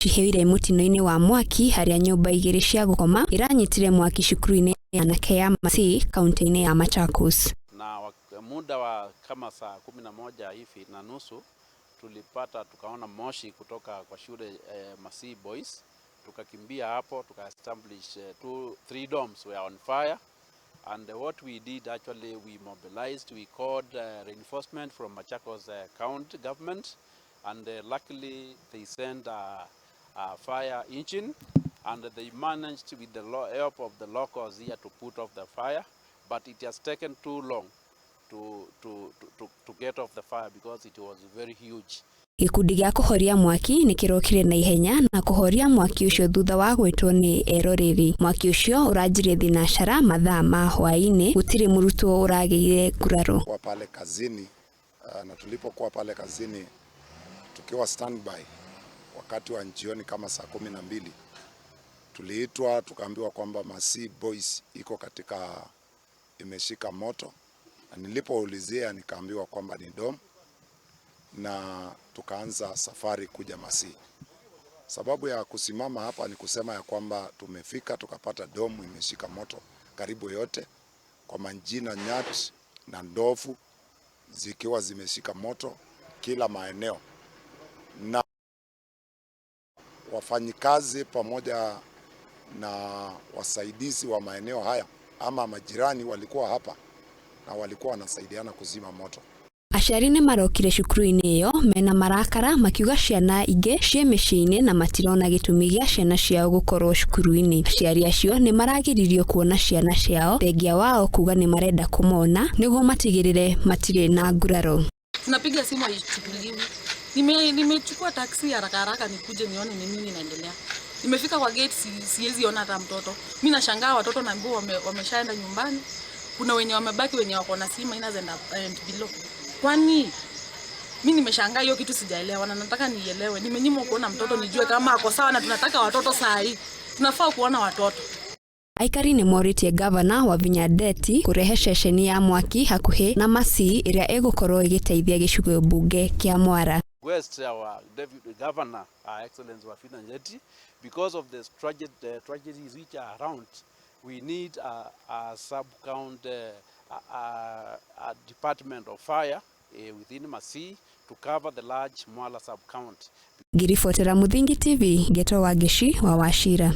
Cihĩire mũtino-inĩ wa mwaki harĩa nyũmba igĩrĩ cia gũkoma iranyitire mwaki cukuru-inĩ ya anake ya Masii kaunti-inĩ ya Machakos. Na muda wa kama saa 11 hivi na nusu tulipata tukaona moshi kutoka kwa shule Masii Boys, tukakimbia hapo tuka establish two three dorms were on fire. And what we did, actually, we mobilized, we called reinforcement from Machakos county government, and luckily they sent a fire engine and they managed with the help of the locals here to put off the fire, but it has taken too long to get off the fire because it was very huge. Gĩkundi gĩa kũhoria mwaki nĩ kĩrokire na ihenya na kũhoria mwaki ũcio thutha wa gwĩtwo nĩ eroreri. Mwaki ũcio ũranjirie thinacara mathaa ma hwaĩ-inĩ. Gũtirĩ mũrutwo ũragĩire nguraro. Kwa pale kazini na tulipokuwa pale kazini tukiwa standby wakati wa jioni kama saa 12 tuliitwa tukaambiwa kwamba Masii Boys iko katika imeshika moto, na nilipoulizia nikaambiwa kwamba ni dorm, na tukaanza safari kuja Masii. Sababu ya kusimama hapa ni kusema ya kwamba tumefika tukapata dorm imeshika moto karibu yote, kwa majina Nyat na Ndofu zikiwa zimeshika moto kila maeneo, na wafanyikazi pamoja na wasaidizi wa maeneo haya ama majirani walikuwa hapa na walikuwa wanasaidiana kuzima moto. Aciari nĩ marokire cukuru-inĩ ĩyo mena marakara makiuga ciana ingĩ ciĩ mĩciĩ-inĩ na matirona gĩtũmi gĩa ciana ciao gũkorwo cukuru-inĩ. Aciari acio nĩ maragiririo kuona ciana ciao thengia wao kuga nĩ marenda kũmona nĩguo matigĩrĩre matirĩ na nguraro. Tunapiga simu haichukuliwi. Nimechukua taksi haraka haraka nikuje nione ni nini inaendelea. Nimefika kwa gate siwezi ona hata mtoto. Mimi nashangaa watoto naambiwa wameshaenda nyumbani. Kuna wenye wamebaki wenye wako na C minus and below. Kwani mimi nimeshangaa hiyo kitu sijaelewa na nataka nielewe. Nimenyimwa kuona mtoto nijue kama ako sawa na tunataka watoto saa hii. Tunafaa kuona watoto. Aikari nĩ morĩtie gavana Wavinya Ndeti kũrehe ceceni ya mwaki hakuhĩ na Masii ĩrĩa ĩgũkorwo ĩgĩteithia gĩcigo mbunge kĩa Mwara. Request our deputy governor, Her Excellency Wavinya Ndeti, because of the tragedies which are around, we need a sub-county a department of fire within Masii to cover the large Mwala sub-county. Ngiribotera Muthingi TV, Ngeto wa Ngĩci wa Wachira.